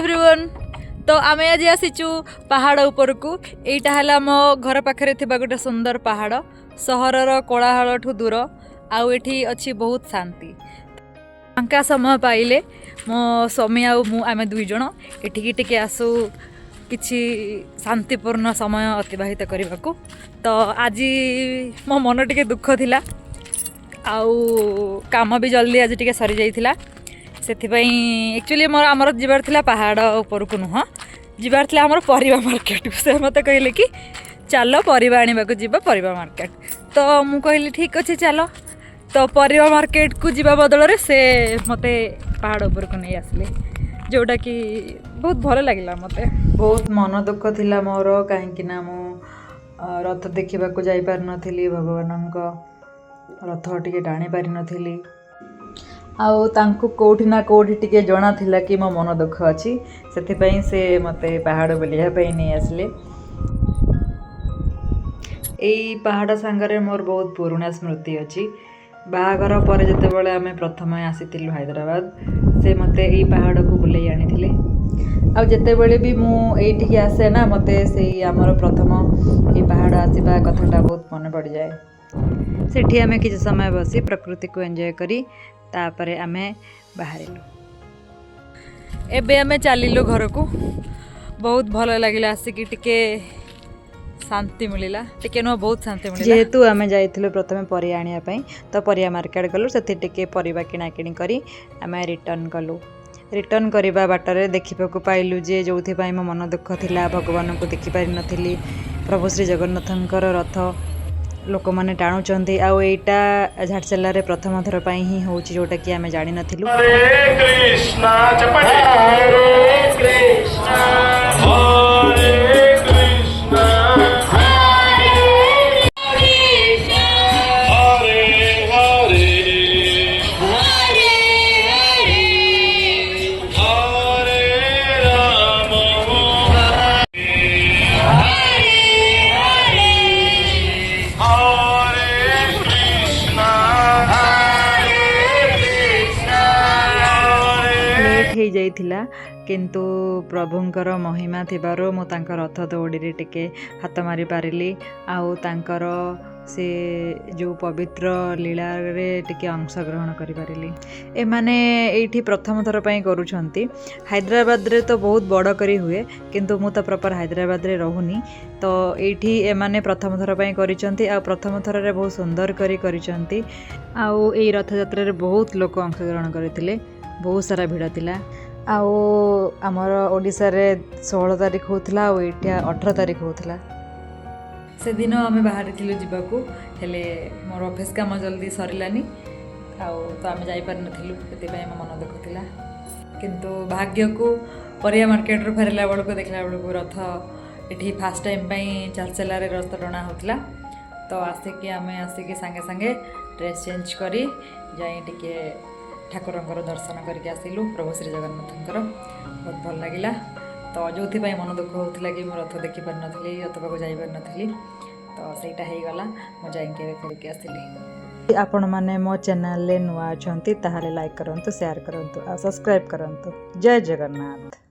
Everyone. ତ ଆମେ ଆଜି ଆସିଛୁ ପାହାଡ଼ ଉପରକୁ। ଏଇଟା ହେଲା ଆମ ଘର ପାଖରେ ଥିବା ଗୋଟେ ସୁନ୍ଦର ପାହାଡ଼, ସହରର କୋଳାହଳଠୁ ଦୂର ଆଉ ଏଠି ଅଛି ବହୁତ ଶାନ୍ତି। ଫାଙ୍କା ସମୟ ପାଇଲେ ମୋ ସ୍ୱାମୀ ଆଉ ମୁଁ, ଆମେ ଦୁଇ ଜଣ ଏଠିକି ଟିକେ ଆସୁ କିଛି ଶାନ୍ତିପୂର୍ଣ୍ଣ ସମୟ ଅତିବାହିତ କରିବାକୁ। ତ ଆଜି ମୋ ମନ ଟିକେ ଦୁଃଖ ଥିଲା ଆଉ କାମ ବି ଜଲ୍ଦି ଆଜି ଟିକେ ସରିଯାଇଥିଲା। ସେଥିପାଇଁ ଆକ୍ଚୁଆଲି ଆମର ଯିବାର ଥିଲା ପାହାଡ଼ ଉପରକୁ ନୁହଁ, ଯିବାର ଥିଲା ଆମର ପରିବା ମାର୍କେଟକୁ। ସେ ମୋତେ କହିଲେ କି ଚାଲ, ପରିବା ଆଣିବାକୁ ଯିବା ପରିବା ମାର୍କେଟ। ତ ମୁଁ କହିଲି, ଠିକ୍ ଅଛି, ଚାଲ। ତ ପରିବା ମାର୍କେଟକୁ ଯିବା ବଦଳରେ ସେ ମୋତେ ପାହାଡ଼ ଉପରକୁ ନେଇ ଆସିଲେ, ଯେଉଁଟାକି ବହୁତ ଭଲ ଲାଗିଲା ମୋତେ। ବହୁତ ମନ ଦୁଃଖ ଥିଲା ମୋର, କାହିଁକି ନା ମୁଁ ରଥ ଦେଖିବାକୁ ଯାଇପାରିନଥିଲି, ଭଗବାନଙ୍କ ରଥ ଟିକେ ଟାଣି ପାରିନଥିଲି। ଆଉ ତାଙ୍କୁ କେଉଁଠି ନା କେଉଁଠି ଟିକେ ଜଣା ଥିଲା କି ମୋ ମନ ଦୁଃଖ ଅଛି, ସେଥିପାଇଁ ସେ ମୋତେ ପାହାଡ଼ ବୁଲିବା ପାଇଁ ନେଇ ଆସିଲେ। ଏଇ ପାହାଡ଼ ସାଙ୍ଗରେ ମୋର ବହୁତ ପୁରୁଣା ସ୍ମୃତି ଅଛି। ବାହାଘର ପରେ ଯେତେବେଳେ ଆମେ ପ୍ରଥମେ ଆସିଥିଲୁ ହାଇଦ୍ରାବାଦ, ସେ ମୋତେ ଏଇ ପାହାଡ଼କୁ ବୁଲେଇ ଆଣିଥିଲେ। ଆଉ ଯେତେବେଳେ ବି ମୁଁ ଏଇଠିକି ଆସେ ନା, ମୋତେ ସେଇ ଆମର ପ୍ରଥମ ଏଇ ପାହାଡ଼ ଆସିବା କଥାଟା ବହୁତ ମନେ ପଡ଼ିଯାଏ। ସେଠି ଆମେ କିଛି ସମୟ ବସି ପ୍ରକୃତିକୁ ଏନ୍ଜୟ କରି ତାପରେ ଆମେ ବାହାରିଲୁ। ଏବେ ଆମେ ଚାଲିଲୁ ଘରକୁ। ବହୁତ ଭଲ ଲାଗିଲା, ଆସିକି ଟିକେ ଶାନ୍ତି ମିଳିଲା। ଟିକେ ନୁହଁ, ବହୁତ ଶାନ୍ତି ମିଳିଲା। ଯେହେତୁ ଆମେ ଯାଇଥିଲୁ ପ୍ରଥମେ ପରିବା ଆଣିବା ପାଇଁ, ତ ପରିବା ମାର୍କେଟ ଗଲୁ। ସେଠି ଟିକେ ପରିବା କିଣାକିଣି କରି ଆମେ ରିଟର୍ଣ୍ଣ କଲୁ। ରିଟର୍ଣ୍ଣ କରିବା ବାଟରେ ଦେଖିବାକୁ ପାଇଲୁ ଯେ ଯେଉଁଥିପାଇଁ ମୋ ମନ ଦୁଃଖ ଥିଲା, ଭଗବାନଙ୍କୁ ଦେଖିପାରିନଥିଲି, ପ୍ରଭୁ ଶ୍ରୀ ଜଗନ୍ନାଥଙ୍କର ରଥ ଲୋକମାନେ ଟାଣୁଛନ୍ତି। ଆଉ ଏଇଟା ଝାରସେଲାରେ ପ୍ରଥମ ଥର ପାଇଁ ହିଁ ହେଉଛି, ଯେଉଁଟାକି ଆମେ ଜାଣିନଥିଲୁ। Hare Krishna, చెప్పండి, Hare Krishna, Hare Krishna, Hare Hare, Hare Rama, Hare Krishna, Hare Krishna, Hare late ହେଇଯାଇଥିଲା, କିନ୍ତୁ ପ୍ରଭୁଙ୍କର ମହିମା ଥିବାରୁ ମୁଁ ତାଙ୍କ ରଥ ଦଉଡ଼ିରେ ଟିକେ ହାତ ମାରିପାରିଲି ଆଉ ତାଙ୍କର ସେ ଯେଉଁ ପବିତ୍ର ଲୀଳାରେ ଟିକେ ଅଂଶଗ୍ରହଣ କରିପାରିଲି। ଏମାନେ ଏଇଠି ପ୍ରଥମ ଥର ପାଇଁ କରୁଛନ୍ତି। ହାଇଦ୍ରାବାଦରେ ତ ବହୁତ ବଡ଼ କରି ହୁଏ, କିନ୍ତୁ ମୁଁ ତ ପ୍ରପର୍ ହାଇଦ୍ରାବାଦରେ ରହୁନି। ତ ଏଇଠି ଏମାନେ ପ୍ରଥମ ଥର ପାଇଁ କରିଛନ୍ତି ଆଉ ପ୍ରଥମ ଥରରେ ବହୁତ ସୁନ୍ଦର କରି କରିଛନ୍ତି। ଆଉ ଏଇ ରଥଯାତ୍ରାରେ ବହୁତ ଲୋକ ଅଂଶଗ୍ରହଣ କରିଥିଲେ, ବହୁତ ସାରା ଭିଡ଼ ଥିଲା। ଆଉ ଆମର ଓଡ଼ିଶାରେ 16 ତାରିଖ ହେଉଥିଲା ଆଉ ଏଇଠି 18 ତାରିଖ ହେଉଥିଲା। ସେଦିନ ଆମେ ବାହାରିଥିଲୁ ଯିବାକୁ, ହେଲେ ମୋର ଅଫିସ୍ କାମ ଜଲ୍ଦି ସରିଲାନି ଆଉ ତ ଆମେ ଯାଇପାରିନଥିଲୁ। ସେଥିପାଇଁ ମୋ ମନ ଦୁଃଖ ଥିଲା। କିନ୍ତୁ ଭାଗ୍ୟକୁ ପରିବା ମାର୍କେଟରୁ ଫେରିଲା ବେଳକୁ ଦେଖିଲା ବେଳକୁ ରଥ ଏଠି ଫାର୍ଷ୍ଟ ଟାଇମ୍ ପାଇଁ ଚାର୍ସେଲାରେ ରଥ ଟଣା ହେଉଥିଲା। ତ ଆସିକି ଆମେ ଆସିକି ସାଙ୍ଗେ ସାଙ୍ଗେ ଡ୍ରେସ୍ ଚେଞ୍ଜ କରି ଯାଇ ଟିକେ ଠାକୁରଙ୍କର ଦର୍ଶନ କରିକି ଆସିଲୁ, ପ୍ରଭୁ ଶ୍ରୀ ଜଗନ୍ନାଥଙ୍କର। ବହୁତ ଭଲ ଲାଗିଲା। ତ ଯେଉଁଥିପାଇଁ ମନ ଦୁଃଖ ହେଉଥିଲା କି ମୁଁ ରଥ ଦେଖିପାରିନଥିଲି, ରଥ ପାଖକୁ ଯାଇପାରିନଥିଲି, ତ ସେଇଟା ହେଇଗଲା। ମୁଁ ଯାଇକି ଏବେ ଫେରିକି ଆସିଲି। ଆପଣମାନେ ମୋ ଚ୍ୟାନେଲରେ ନୂଆ ଅଛନ୍ତି, ତାହେଲେ ଲାଇକ୍ କରନ୍ତୁ, ସେୟାର କରନ୍ତୁ ଆଉ ସବସ୍କ୍ରାଇବ୍ କରନ୍ତୁ। ଜୟ ଜଗନ୍ନାଥ।